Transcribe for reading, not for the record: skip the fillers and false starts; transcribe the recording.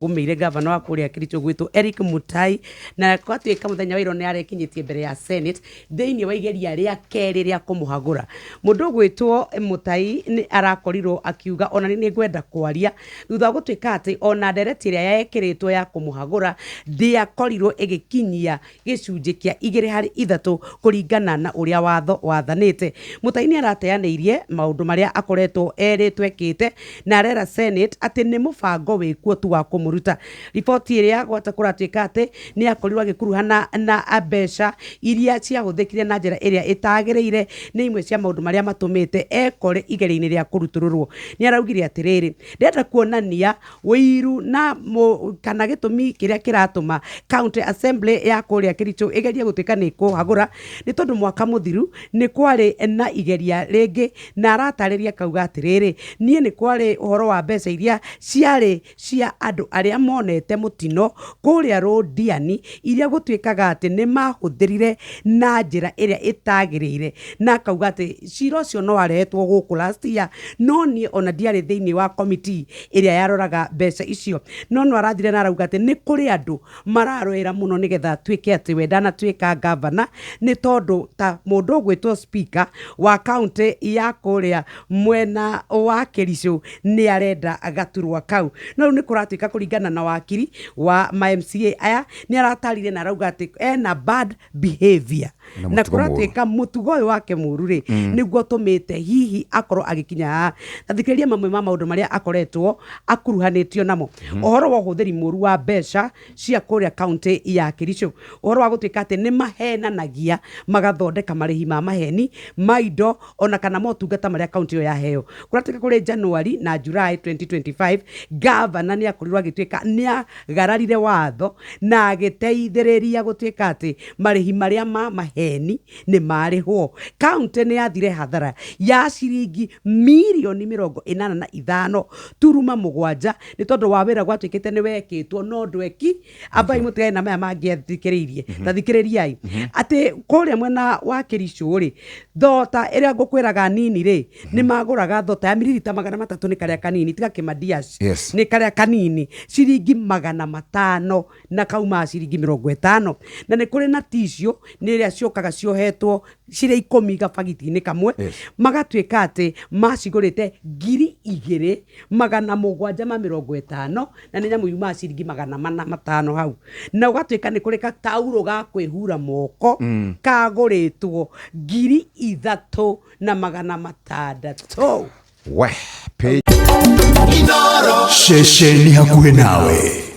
Gũmĩire gavana wa kũrĩa Kericho gwĩtwo Eric Mutai, na gwatuĩka mũthenya wa ira nĩ arekinyĩtie mbere ya Senate thĩinĩ wa igeria rĩa kerĩ rĩa kũmũhagũra. Mũndũ ũgwĩtwo Mutai nĩ arakorirwo akiuga ona nĩ ngwenda kwaria thutha wa gũtuĩka atĩ ona ndereti ĩrĩa yekĩrĩtwo ya kũmũhagũra ndĩakorirwo ĩgĩkinyia gĩcunjĩ kĩa igĩrĩ harĩ ithatũ kũringana na ũrĩa watho wathanĩte. Mũtai nĩ arateanĩirie maũndũ marĩa akoretwo erĩtwo ekĩte na arera Senate atĩ nĩ mũbango wĩkuo tu wa kũmũruta. Riboti ĩrĩa gwata kũratuĩka atĩ nĩ akorirwo agĩkuruhana na mbeca iria ciahũthĩkire na njĩra ĩrĩa ĩtagĩrĩire nĩ imwe cia maũndũ marĩa matũmĩte ekore igeria-inĩ rĩa kũrutũrũrwo. Nĩ araugire atĩrĩrĩ, ndĩrenda kuonania Ũiru na kana gĩtũmi kĩrĩa kĩratũma County Assembly ya kũrĩa Kericho ĩgerie gũtuĩka nĩ ĩkũhagũra nĩ tondũ mwaka mũthiru nĩ kwarĩ na igeria rĩngĩ, na aratarĩria akauga atĩrĩrĩ, niĩ nĩ kwarĩ ũhoro wa mbeca iria ciarĩ cia andũ arĩa monete mũtino kũrĩa Londiani, iria gũtuĩkaga atĩ nĩ mahũthĩrire na njĩra ĩrĩa ĩtagĩrĩire, na akauga atĩ cira ũcio no warehetwo gũkũ last year, no niĩ ona ndiarĩ thĩinĩ wa committee ĩrĩa yaroraga mbeca icio. No no arathire na arauga atĩ nĩ kũrĩ andũ mararũĩra mũno nĩgetha atuĩke atĩ we ndanatuĩka ngavana, nĩ tondũ ta mũndũ ũgwĩtwo speaker wa county ya kũrĩa mwena wa Kericho nĩ arenda gaturwa kau. No rĩu nĩ kũratuĩka kũringana na wakiri wa ma MCA aya, nĩ aratarire na arauga atĩ ena bad behavior. Na Na mũtugo mũru. Kũratuĩka mũtugo ũyũ wake mũru rĩ, nĩguo ũtũmĩte hihi akorwo agĩkinya haha. Ta thikĩrĩria mamwe ma maũndũ marĩa akoretwo akuruhanĩtio namo: ũhoro wa ũhũthĩri mũru wa mbeca cia kũrĩa kaunti ya Kericho, ũhoro wa gũtuĩka atĩ nĩ mahenanagia magathondeka marĩhi ma maheni ma indo ona kana motungata marĩa kaunti ĩyo yaheo. Kũratuĩka kũrĩ January na July 2025, gavana nĩ akorirwo agĩtuĩka nĩ agararire watho na agĩteithĩrĩria gũtuĩka atĩ marĩhi marĩa ma maheni nĩ marĩhwo. Kaunti nĩ yathire hathara ya ciringi mirioni 85.7 nĩ tondũ wa wĩra gwatuĩkĩte nĩ wekĩtwo no ndweki. Ambai mũtigane na maya mangĩathikĩrĩirie. Ta thikĩrĩriai atĩ kũrĩa mwena wa Kericho rĩ, thota ĩrĩa ngũkwĩraga nini rĩ, nĩ magũraga thota ya miririta 300, nĩ karĩa kanini, tiga kĩmandiaci, nĩ karĩa kanini, ciringi 500 na kaumaga ciringi 50. Na nĩ kũrĩ na tissue, nĩ ĩrĩa ciũkaga ciohetwo cirĩ 10 gabagiti-inĩ kamwe, magatuĩka atĩ macigũrĩte 2750, na nĩ nyamũ yumaga ciringi 405 hau. Na ũgatuĩka nĩ kũrĩ gataurũ ga kwĩhura moko kagũrĩtwo 3600. We page Ceceni hakuhĩ nawe.